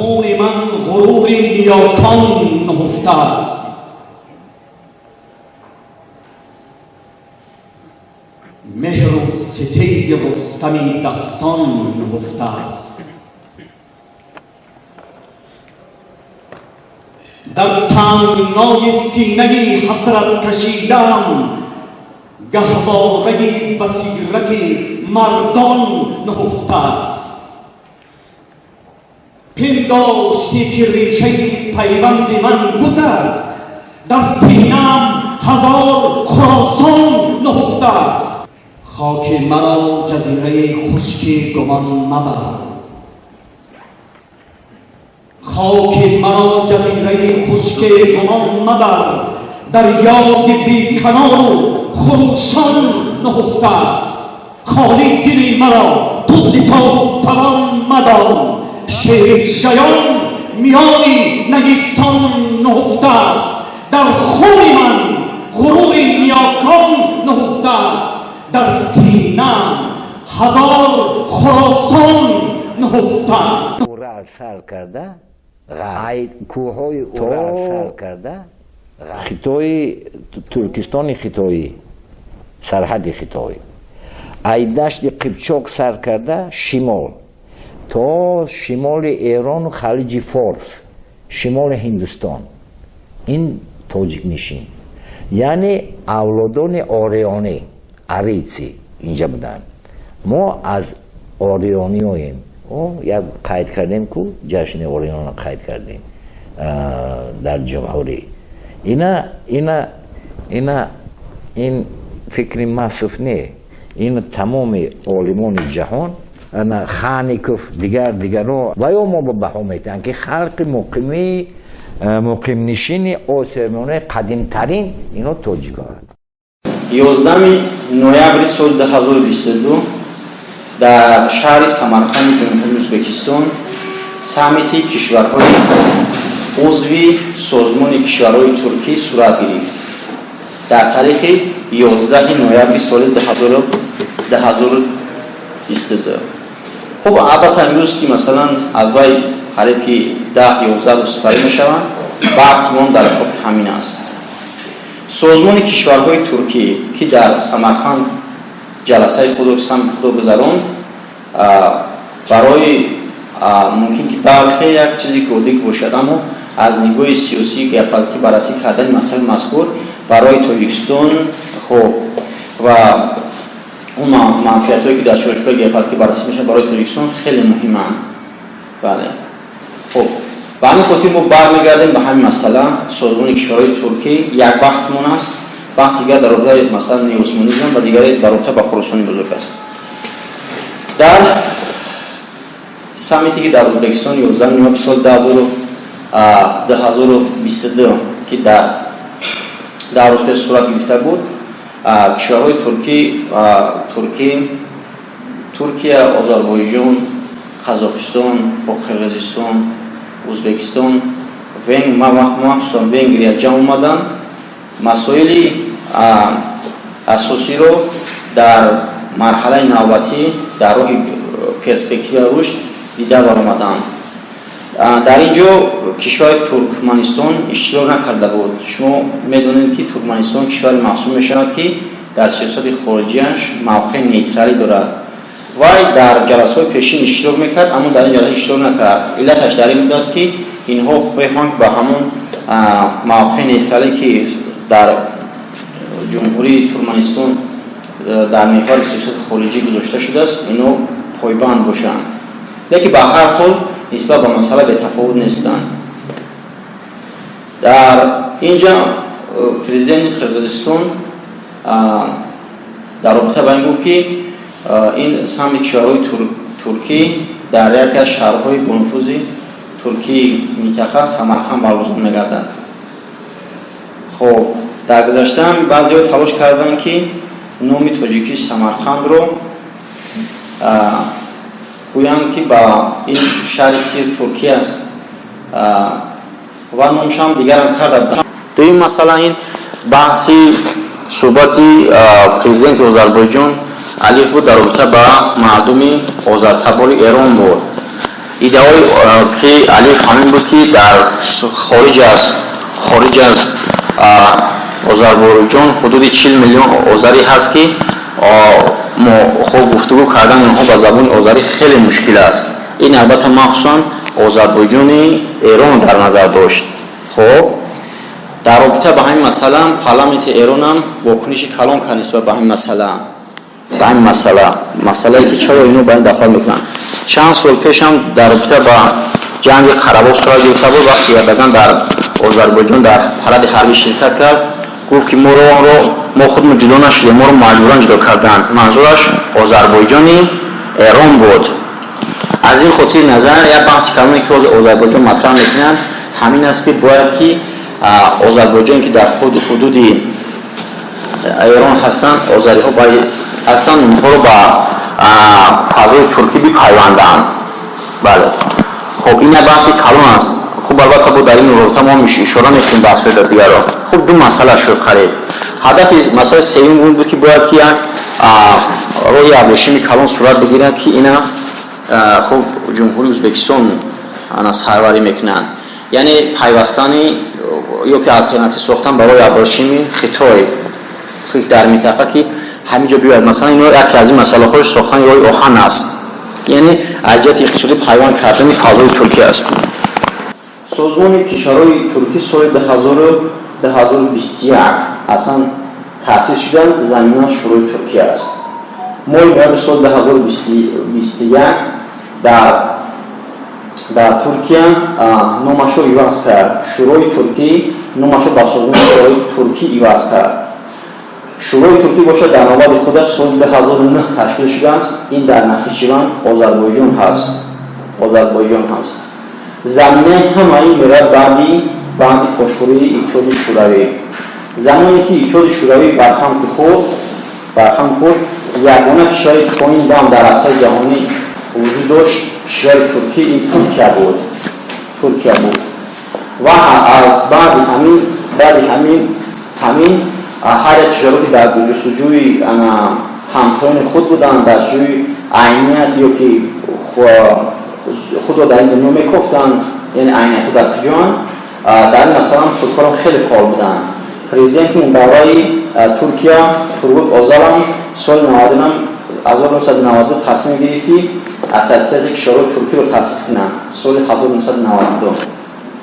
Хуни ман ғурури ниёкон нуҳуфта аст. Меҳру ситези Рустами дастон нуҳуфта аст. Дар тангнои синаи ҳасрат кашидам гаҳвораи басирати мардон нуҳуфта аст. Пиндоштӣ ки решаи пайванди ман гузаст, дар синаам ҳазор Хуросон нуҳуфта аст. Хоки маро ҷазираи хушки гумон мабар, хоки маро ҷазираи хушки гумон мабар, дарёи беканору хурӯшон нуҳуфта аст. Холӣ дили маро тузди тобу тавон мадон, шери жаён миёни нагистон нуҳуфта аст. Дар хуни ман ғурури ниёкон нуҳуфта аст. Дар синаам ҳазор Хуросон нуҳуфта аст. Урал сар карда, ай кӯҳҳои Урал сар карда, Хитои, Туркистони Хитоӣ, сарҳади Хитой, ай дашти Қипчоқ сар карда шимол то шимоли Эрону Халиҷи Форс, шимоли Ҳиндустон, ин тоҷикнишин, яъне авлодони орионӣ, арийцы инҷа буданд. Мо аз ориониёем. Як қайд кардем ку, ҷашни орионро қайд кардем дар ҷумҳурӣ. Ина ин фикри Масуф не, ин тамоми олимони ҷаҳон, ана Хаников, дигар дигаро, ва ё мо ба баҳо метиҳанд, ки халқи муқимӣ, муқимнишини Осиёи Миёнаи қадимтарин ино тоҷикоанд. 11 ноябри соли 2022 дар шаҳри Самарқанди Ҷумҳурии Ӯзбекистон саммити кишварҳои узви Созмони кишварҳои туркӣ сурат гирифт. Дар тарихи 11 ноябри соли 2022. Хуб, албатта, имрӯз ки масалан аз вай қариб ки 10-11 рӯз сипарӣ мешаванд, баҳси мо дар атрофи ҳамин аст. Созмони кишварҳои туркӣ, ки дар Самарқанд ҷаласаи худро, саммити худро гузаронд, барои мумкин ки бархе як чизе ки оддӣ бошад, аммо аз нигоҳи сиёсӣ, геополитикӣ баррасӣ кардани масъалаи мазкур барои Тоҷикистон, хуб, ва он манфиатҳое, ки дар чорчӯбаи геополитикӣ баррасӣ мешавад, барои Тоҷикистон хеле муҳиманд. Бале, хуб, ба ҳамин хотир мо бармегардем ба ҳамин масъала. Созмони кишварҳои туркӣ як баҳсмон аст, баҳси дигар дар робитаи масалан неосмонизм ва дигаре дар робита ба Хуросони Бузург аст. Дар саммите, ки дар Ӯзбекистон 11 ноябри соли 2022, ки дар 10 рӯз пеш сурат гирифта буд, кишварҳои туркӣ, Туркия, Озарбойҷон, Қазоқистон, Қирғизистон, Ӯзбекистон, махсусан Венгрия ҷамъ омаданд. Масоили асосиро дар марҳалаи навбатӣ дар роҳи перспективаи рушд дида баромаданд. Дар ин ҷо кишвари Туркманистон иштирок накарда буд. Шумо медонед, ки Туркманистон кишвари маҳсуб мешавад, ки дар сиёсати хориҷиаш мавқеи нейтралӣ дорад. Вай дар ҷаласаҳои пешин иштирок мекард, аммо дар ин ҷаласа иштирок накард. Иллаташ дар ин будааст, ки инҳо мехоҳанд ба ҳамон мавқеи нейтралӣ, ки дар Ҷумҳурии Туркманистон дар меҳвари сиёсати хориҷӣ гузошта шудааст, ино пойбанд бошанд. Лекин ба ҳар ҳол нисбат ба масъала бетафовут нестанд. Дар ин ҷа президенти Қирғизистон дар робита ба ин гуфт, ки ин саммити кишварҳои туркӣ дар яке аз шаҳрҳои бонуфузи туркии минтақа, Самарқанд, баргузор мегардад. Хоб, дар гузаштаам баъзеҳо талош карданд, ки номи тоҷикии Самарқандро гӯянд, ки ба ин шаҳри сир туркӣ аст, ва номшам дигарам карда буданд. Дуюм масъала ин баҳси суҳбати президенти Озарбойҷон Алиев буд, дар робита ба мардуми озартабори Эрон буд. Иддаои ки Алиев ҳамин буд, ки дар хориҷ аз Озарбойҷон ҳудуди 40 миллион озарӣ ҳаст, ки мо хуб гуфтугӯ кардани онҳо ба забони озарӣ хеле мушкил аст. Ин албатта махсусан Озарбойҷони Эрон дар назар дошт. Хуб, дар робита ба ҳамин масъала парламенти Эронам вокуниши калон кард нисбат ба ҳамин масъала, масъалае ки чаро ино ба ин дахолат мекунанд. Чанд сол пешам дар робита ба ҷанги Қарабоғ сурат гирифта буд, вақте Эрдоган дар Озарбойҷон дар паради ҳарбӣ ширкат кард, гуфт, ки моро мо худмо ҷудо нашудем, моро маҷбуран ҷудо карданд. Манзураш Озарбойҷони Эрон буд. Аз ин хотири назар як баҳси калоне, ки ҳозир Озарбойҷон матраҳ мекунанд, ҳамин аст, ки бояд ки Озарбойҷон, ки дар ҳудуди Эрон ҳастанд, озариҳо бояд ҳастанд, онҳоро ба фазои туркӣ бипайванданд. Бале, хуб, ин як баҳси калон аст. Хуб, албатта, бо дар ин робита мо ишора мекунем баҳсҳои дигарро. Хуб, ду масъала шуд қариб. Ҳадафи масъалаи сеюм он буд, ки бояд ки як роҳи абрешими калон сурат бигирад, ки ина хуб, Ҷумҳурии Ӯзбекистон ана сарварӣ мекунанд, яъне пайвастани ё ки алтернатив сохтан барои абрешими Хитой дар минтақа, ки ҳамин ҷо биёяд. Масалан, ино яке аз ин масъалаҳош сохтани роҳи оҳан аст, яъне аз ҷиҳати иқтисодӣ пайванд кардани фазои туркӣ аст. Созмони кишварҳои туркӣ соли 2021 аслан таъсис шуданд, замина Шӯрои Туркия аст. Моҳи ноябри соли 2021 дар Туркия номашро иваз кард. Шӯрои Туркӣ номашро ба Созмони кишварҳои туркӣ иваз кард. Шӯрои Туркӣ бошад, дар навбати худаш соли 2009 ташкил шудааст. Ин дар Нахичиван, Озарбойҷон ҳаст, Озарбойҷон ҳаст. Заминаи ҳамаи меравад баъди пошхӯрии Иттиҳоди Шӯравӣ. Замоне ки Иттиҳоди Шӯравӣ барҳам хӯрд, ягона кишвари то ин дам дар арсаи ҷаҳонӣ вуҷуд дошт, кишвари туркӣ, ин Туркия буд, Туркия буд. Ва аз баъди ҳамин ҳар як кишваро, ки дар ҷустуҷӯи ҳамтоёни худ буданд, дар ҷӯи айният ё ки худро дар ин дунё мекофтанд, яъне айниятҳо дар куҷоанд, дар ин масъала туркҳоро хеле фаъол буданд. Президенти он давраи Туркия Тургут Озалам соли 1992 тасмим гирифт, ки Ассотсиатсияи кишварҳои туркиро таъсис кунанд. Соли 1992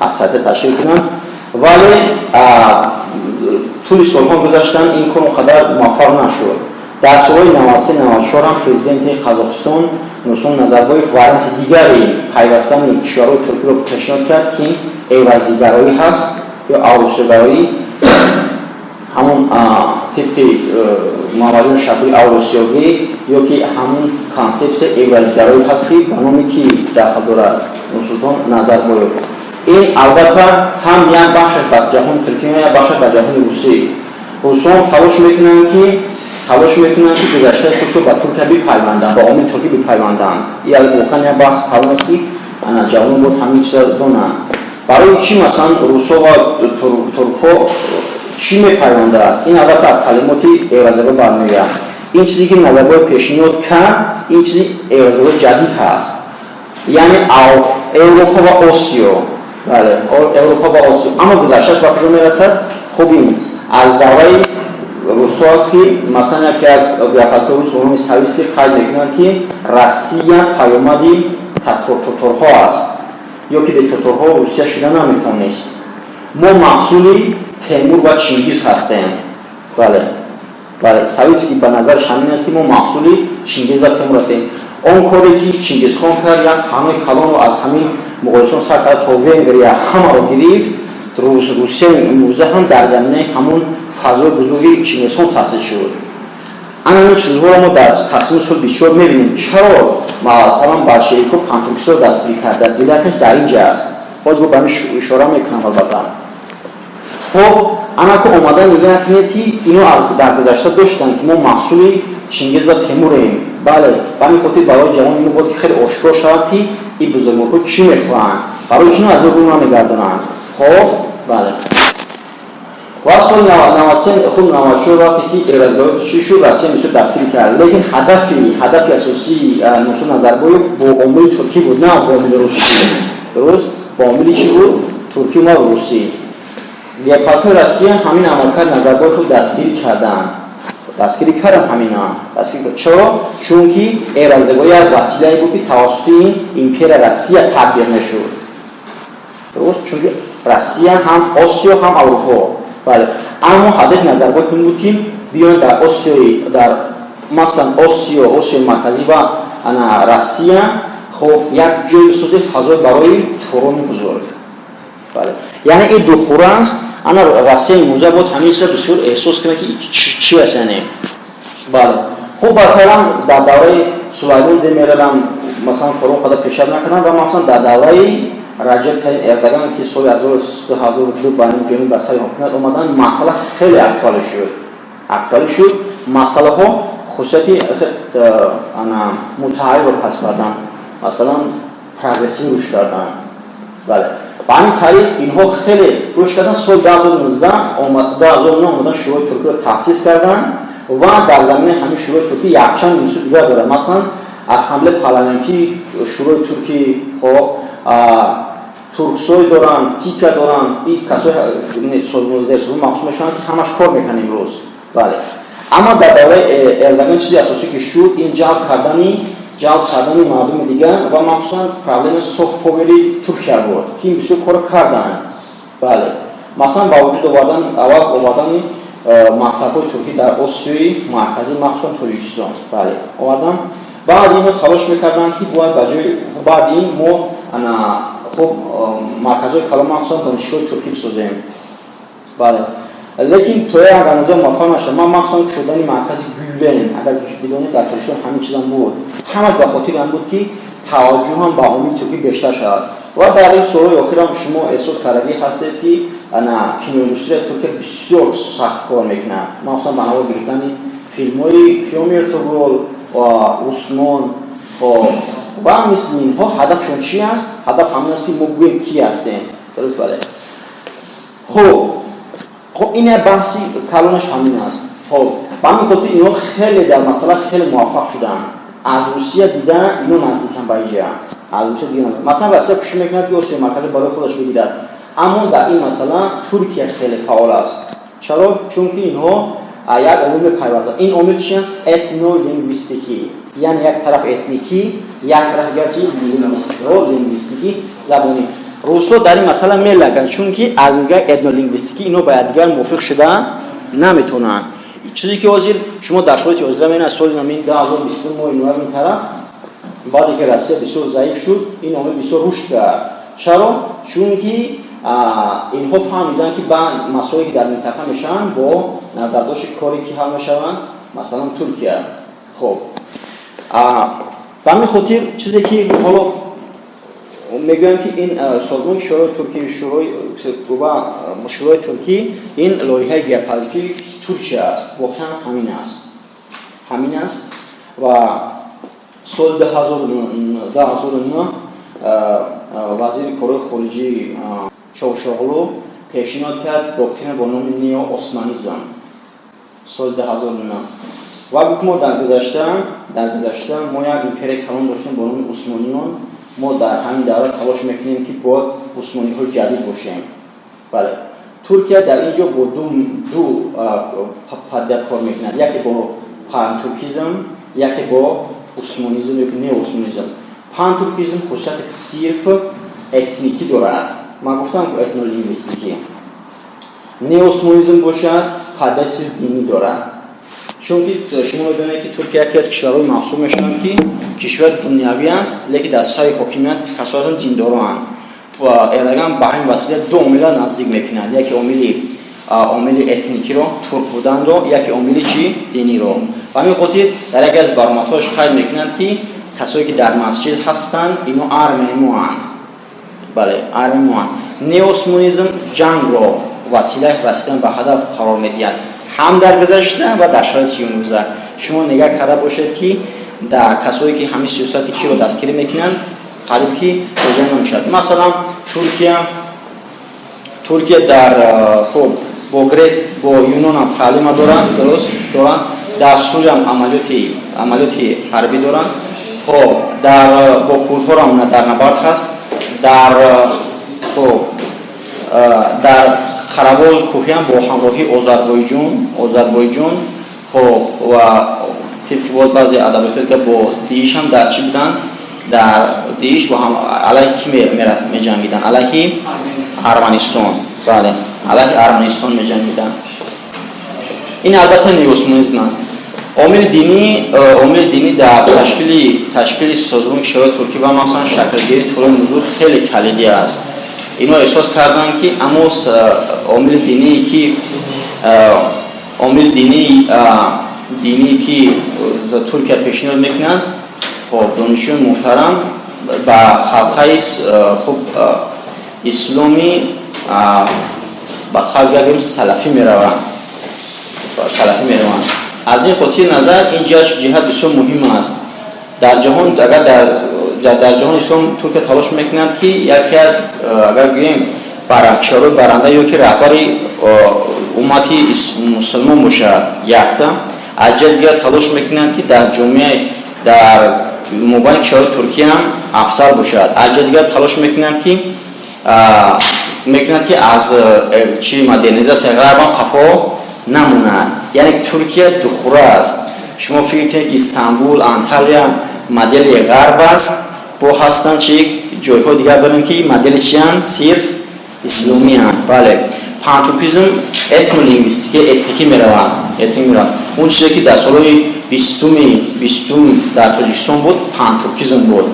ассотсиатсия ташкил кунанд, вале тӯли солҳо гузаштанд, ин кор он қадар муваффақ нашуд. Дар солҳои 93, 94 ҳам президенти Қазоқистон Нурсултон Назарбоев варианти дигари пайвастани кишварҳои туркиро пешниҳод кард, ки эвразигароӣ ҳаст ё авросиёгароӣ, ҳамун тибқи Муҳаммаджон Шакури авросиёгӣ ё ки ҳамун консепсия евразигароӣ ҳаст, ки ба номи ки дахл дорад? Нурсултон Назарбоев. Ин албатта ҳам як бахшаш ба ҷаҳони туркӣ, як бахшаш ба ҷаҳони русӣ. Русон талош мекунанд, ки гузаштаи худшо ба Туркия бипайванданд, ба омили туркӣ бипайванданд. Ин воқеан як баҳси калон аст, ки ҷавонон бояд ҳамин чиза донанд. Барои чӣ, масалан, русо ва туркҳо чӣ мепайвандад? Ин албатта аз таълимоти евразигаро бармеояд. Ин чизе, ки Назарбоев пешниҳод кард, ин чизи евразигарои ҷадид ҳаст, яъне Европа ва Осиё. Бале, Европа ва Осиё. Аммо гузаштааш ба куҷо мерасад? Хуб, ин аз давраи русо аст, ки масалан яке аз графатҳои рус бо номи Савитский қайд мекунанд, ки Россия паёмади тоторҳо аст ё ки бе тоторҳо Русия шуда наметавонист. Мо маҳсули Темур ва Чингиз ҳастем. Бале, Савитский ба назараш ҳамин аст, ки мо маҳсули Чингиз ва Темур ҳастем. Он коре, ки Чингизхон кард, як паҳнои калонро аз ҳамин Моғолистон сар карда то Венгрия ҳамаро гирифт. Русияи имрӯза ҳам дар заминаи ҳамон фазои бузурги Чингизхон таъсис шуд. Ана ин чизҳоро мо дар тақсими соли 24 мебинем. Чаро, масалан, болшевикҳо пантуркистро дастгирӣ карданд? Иллаташ дар ин ҷа аст. Боз бо ба ҳамин ишора мекунам, албатта. Хоб, анако омада нигоҳ кунед, ки ино дар гузашта доштанд, ки мо маҳсули Чингиз ва Темурем. Бале, ба ҳамин хотир барои ҷавони мо бояд ки хеле ошкор шавад, ки ин бузургворҳо чӣ мехоҳанд, барои чино аз мо рӯ намегардонанд. Хоб, бале. Ва соли 93, худ 94, вақте ки эразиҳои чӣ шуд, Россия бисёр дастгирӣ кард, лекин ҳадафи асосии Нурсултон Назарбоев бо омили туркӣ буд, на бо омили русӣ. Дуруст, бо омили чӣ буд? Туркӣ ва русӣ. Геополитикаи Россия ҳамин амалкард Назарбоевро дастгирӣ карданд, дастгирӣ карданд ҳамина. Чаро? Чунки эразиягоҳ як василае буд, ки тавассути ин империя Россия татбиқ мешуд. Дуруст, чунки Россия ҳам Осиё, ҳам Аврупо. Бале, аммо ҳадафи Назарбоев ин буд, ки биёяд дар Осиёи, дар масалан Осиё, Осиёи Марказӣ ва ана Россия, хоб, як ҷой бисозед, фазой барои Турони бузург. Бале, яъне ин духура аст. Ана Россия имрӯза бояд ҳамин чиза бисёр эҳсос кунад, ки чӣ аст, яъне. Бале, хуб, баъдтарам дар давраи Сулаймон Демирелам, масалан, корон қадар пешрафт накарданд ва махсусан дар давраи Раҷаб Тайиб Эрдоган, ки соли 2002 ба ин ҷониб ба сари ҳокимият омаданд, масъала хеле актуалӣ шуд, актуалӣ шуд. Масъалаҳо хусусияти мутаҳаррикро касб карданд, масалан, прогрессив рушд карданд. Бале, ба ҳамин тариқ инҳо хеле рушд карданд. Соли 2019 омадан, Шӯрои Туркиро таъсис карданд ва дар заминаи ҳамин Шӯрои Туркӣ якчанд институт дигар дорад, масалан, Ассамблеи парламентии Шӯрои Туркӣ, хоб, Турксой доранд, ТИКА доранд. Ин касои зерсозмон махсус мешаванд, ки ҳамаш кор мекунанд имрӯз. Бале, аммо дар давраи Эрдоган чизи асосӣ ки шуд, ин ҷалб кардани мардуми дигар ва махсусан проблемаи soft power и Туркия буд, ки ин бисёр корро карданд. Бале, масалан, ба вуҷуд овардан, аввал овардани мактабҳои туркӣ дар Осиёи Марказӣ, махсусан Тоҷикистон. Бале, овардан. Баъд инҳо талош мекарданд, ки бояд ба ҷои баъди ин мо ана, хуб, марказҳои калон, махсусан донишгоҳи туркӣ бисозем. Бале, лекин то як андоза муваффақ нашудам. Ман махсусан шудани маркази Гюлен, агар бидонед, дар Тоҷикистон ҳамин чизам буд, ҳамаш ба хотири ҳам буд, ки таваҷҷӯҳам ба омили туркӣ бештар шавад. Ва дар ин солҳои охирам шумо эҳсос кардагӣ ҳастед, ки ана киноиндустрияи Туркия бисёр сахт кор мекунад, махсусан ба навор гирифтани филмҳои Қиёми Эртугрул ва Усмон ва мисли инҳо. Ҳадафшон чи аст? Ҳадаф ҳамин аст, ки мо гӯем, ки ҳастем. Дуруст, бале. Хуб, ин як баҳси калонаш ҳамин аст. Хуб, ба ҳамин хотир инҳо хеле дар масъала хеле муваффақ шуданд. Аз Русия дида ино наздикан ба инҷа, аз Русия дида. Масалан, Россия кӯшиш мекунад, ки Осиёи Марказӣ барои худаш бигирад, аммо дар ин масъала Туркия хеле фаъол аст. Чаро? Чунки инҳо як омил мепайванданд. Ин омил чи аст? Этнолингвистикӣ, яъне як тараф этникӣ, як тараф дигар чи? Лингвистикӣ, забонӣ. Русҳо дар ин масъала мелаганд, чунки аз нигоҳи этнолингвистикӣ ино ба якдигар мувофиқ шуда наметавонанд. Чизе ки ҳозир шумо дар шароити ҳозира мебинед, соли намин 2022, моҳи ноябр, ин тараф, баъде ки Россия бисёр заиф шуд, ин омил бисёр рушд кард. Чаро? Чунки инҳо фаҳмиданд, ки ба масоиле, ки дар минтақа мешаванд, бо назардошти коре ки ҳал мешаванд, масалан, Туркия. Хуб, ба ҳамин хотир чизе ки ҳоло мегӯям, ки ин созмони Шӯрои Туркӣ, шӯрои ва Шӯрои Туркӣ, ин лоиҳаи геополитикии Туркия аст. Воқеан ҳамин аст, ҳамин аст. Ва соли 2009 вазири корҳои хориҷӣ Чавушоғлу пешниҳод кард доктрина бо номи неоосманизм соли 2009 ва гуфт: мо дар гузашта мо як империяи калон доштем бо номи Усмониён. Мо дар ҳамин давра талош мекунем, ки бояд усмониҳои ҷадид бошем. Бале, Туркия дар ин ҷо бо ду падида кор мекунад: яке бо пантуркизм, яке бо усмонизм ё неосмонизм. Пантуркизм хусусияти сирф этникӣ дорад, ман гуфтам, этнолингвистикӣ. Неосмонизм бошад, падидаи сирф динӣ дорад, чунки шумо медонед, ки Туркия яке аз кишварҳои маҳсуб мешаванд, ки кишвар дунявӣ аст, лекин дар сари ҳокимият касое ҳастанд, диндороанд. Эрдоган ба ҳамин васила ду омилро наздик мекунад: яке омили этникиро, турк буданро, яке омили чи? Диниро. Ба ҳамин хотир дар яке аз баромадҳояш қайд мекунанд, ки касое ки дар масҷид ҳастанд, ино армияи моанд. Бале, армияи моанд. Неосмонизм ҷангро василаи расидан ба ҳадаф қарор медиҳад, ҳам дар гузашта ва дар шароити имрӯза. Шумо нигаҳ карда бошед, ки дар касое ки ҳамин сиёсати киро дастгирӣ мекунанд, қариб ки ҷоҷа намешавад. Масалан, Туркия дар, хуб. Бо бо Юнон ҳам проблема доранд, дуруст доранд. Дар Сурия ҳам амалиёти ҳарбӣ доранд. Хоб, дар бо курдҳоро дар набард ҳаст. Дар, хоб, дар Қарабоғи кӯҳӣ ҳам бо ҳамроҳии Озарбойҷон, хоб, ва тибқи боз баъзе адабиётҳо дига бо ДИИШ ҳам дар чӣ буданд? Дар ДИИШ бо ҳам алайҳи кӣ мерафт, меҷангиданд? Алайҳи Арманистон, бале, алайҳи Арманистон меҷангиданд. Ин албатта неосмонизм аст. Омили динӣ дар ташкили созмони кишварҳои туркӣ ва махсусан шаклгирии Турони бузург хеле калидӣ аст. Инҳо эҳсос карданд, ки аммо омили диние ки Туркия пешниҳод мекунад, хоб, донишҷӯи муҳтарам, ба ҳалқаи, хуб, исломи, ба қавл гапем, салафӣ мераванд, салафӣ мераванд. Аз ин хотир назар ин ҷиҳат бисёр муҳим аст. Дар ҷаҳон, агар дар ҷаҳони ислом Туркия талош мекунад, ки яке аз, агар гӯем, кишварҳои баранда ё ки раҳбари уммати мусулмон бошад, якта аз ҷиҳат дигар талош мекунад, ки дар ҷомеа, дар мобайни кишварҳои Туркия ҳам афзал бошад. Аз ҷиҳат дигар талош мекунад, ки аз чи модернизатсияи ғарб ҳам қафо намонад. Яъне Туркия духура аст. Шумо фикр кунед, Истанбул, Анталия модели ғарб аст, бо ҳастанд чи ҷойҳои дигар дорем, ки модели чиянд? Сирф исломиянд. Бале, пантуркизм этнолингвистики, этникӣ мераванд, этник мераванд. Он чизе, ки дар солҳои бистум дар Тоҷикистон буд, пантуркизм буд.